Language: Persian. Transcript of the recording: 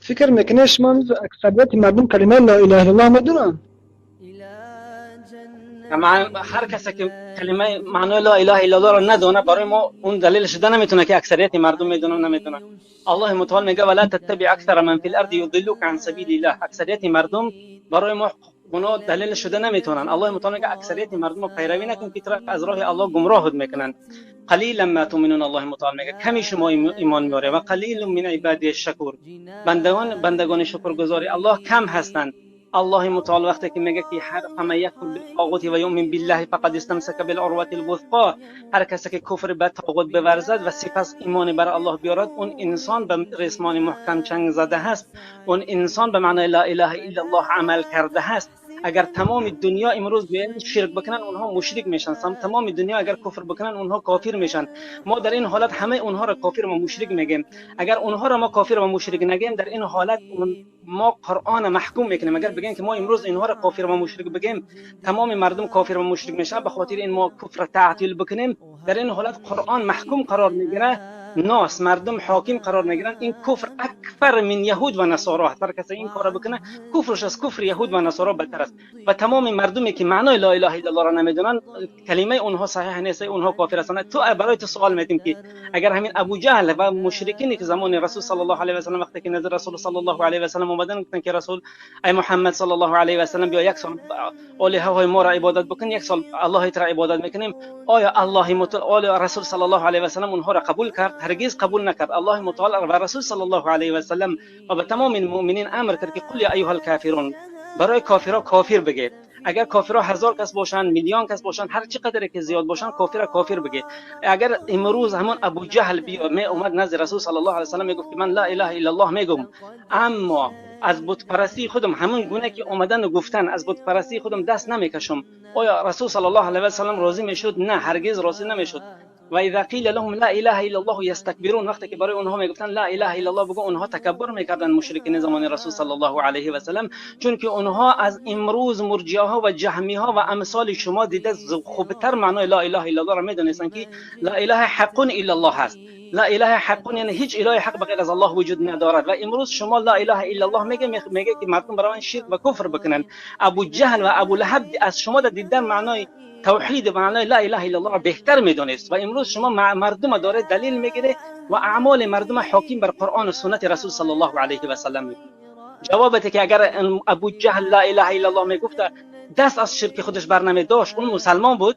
فکر میکنه شما اکثریت مردم کلمه لا اله الا الله میدونن؟ هر کسی که کلمه معنای لا اله الا الله را ندونه برای ما اون دلیل شده نمیتونه که اکثریت مردم میدونن نمیدونن. الله متعال میگه ولا تتبع اکثر من فی الارض یضلوک عن سبیل الله. اکثریت مردم برای ما اونا دلیل شده نمیتونن. الله متعال میگه اکثریت مردم رو پیروی نکن که از راه الله گمراه میکنن. قلیلا ما تؤمنون، الله متعال میگه کمی شما ایمان میاره و قلیل من عبادی الشکور، بندگان شکرگزاری الله کم هستند. الله متعال وقتی که میگه که هر فمن یکفر بالطاغوت و یؤمن بالله فقد استمسک بالعروة الوثقا، هر کسی که کفر به طاغوت بورزد و سپس ایمان بر الله بیارد، اون انسان به ریسمان محکم چنگ زده است، اون انسان به معنای لا اله الا الله عمل کرده است. اگر تمام دنیا امروز بیان شرک بکنن اونها مشرک میشن، تمام دنیا اگر کفر بکنن اونها کافر میشن. ما در این حالت همه اونها را کافر و مشرک میگیم. اگر اونها را ما کافر و مشرک نگیم، در این حالت ما قرآن محکوم میکنیم. اگر بگیم که ما امروز اینها را کافر و مشرک بگیم، تمام مردم کافر و مشرک میشن، به خاطر این ما کفر تعطیل بکنیم، در این حالت قرآن محکوم قرار میگیره، ناس مردم حاکم قرار میگیرن. این کفر اکثر من یهود و نصارا، هر کسی این کارا بکنه کفرش از کفر یهود و نصارا بدتر است. و تمام مردمی که معنای لا اله الا الله را نمیدونن، کلمه اونها صحیح نیست، اونها کافر هستند. تو برای تو سوال میدیم که اگر همین ابو جهل و مشرکینی که زمان رسول صلی الله علیه و سلم وقتی که نظر رسول صلی الله علیه و سلم اومدن گفتن که رسول ای محمد صلی الله علیه و سلم بیا یک سال الهه های ما را عبادت بکن، یک سال الله را عبادت میکنیم، آیا الله متعال رسول صلی الله علیه و سلم اونها را قبول کرد؟ هرگز قبول نکرد. الله متعال و رسول صلی الله علیه و سلم و به تمام مؤمنین امر کرد که قل یا ایها الکافرون، برای کافرها کافر بگید. اگر کافرها هزار کس باشن، میلیون کس باشن، هر چی قدر که زیاد باشن، کافر کافر بگید. اگر امروز همون ابو جهل بیا می اومد نزد رسول صلی الله علیه و سلم میگفت که من لا اله الا الله میگم، اما از بت پرستی خودم همون گونه که اومدن و گفتن از بت پرستی خودم دست نمیکشم، آیا رسول صلی الله علیه و سلم راضی میشد؟ نه، هرگز راضی نمیشد. و اذا قیل لهم لا اله الا الله یستکبرون، وقتی که برای اونها میگفتن لا اله الا الله بگو، اونها تکبر میکردن مشرکین زمان رسول صلی الله علیه و سلم، چون که اونها از امروز مرجئه ها و جهمی ها و امثال شما دیده خوبتر معنای لا اله الا الله را میدونستن که لا اله حق الا الله هست. لا اله حق یعنی هیچ اله حق بغیر از الله وجود ندارد. و امروز شما لا اله الا الله میگه که مردم برای شرک و کفر بکنن. ابو جهل و ابو لهب از شما دیدن معنای توحید و معنای لا اله الا الله را بهتر میدونست و امروز شما مردم داره دلیل میگیره و اعمال مردم حاکم بر قرآن و سنت رسول صلی الله علیه و سلم میکنه. جوابت که اگر ابو جهل لا اله الا الله میگفت دست از شرک خودش بر نمی داشت، اون مسلمان بود؟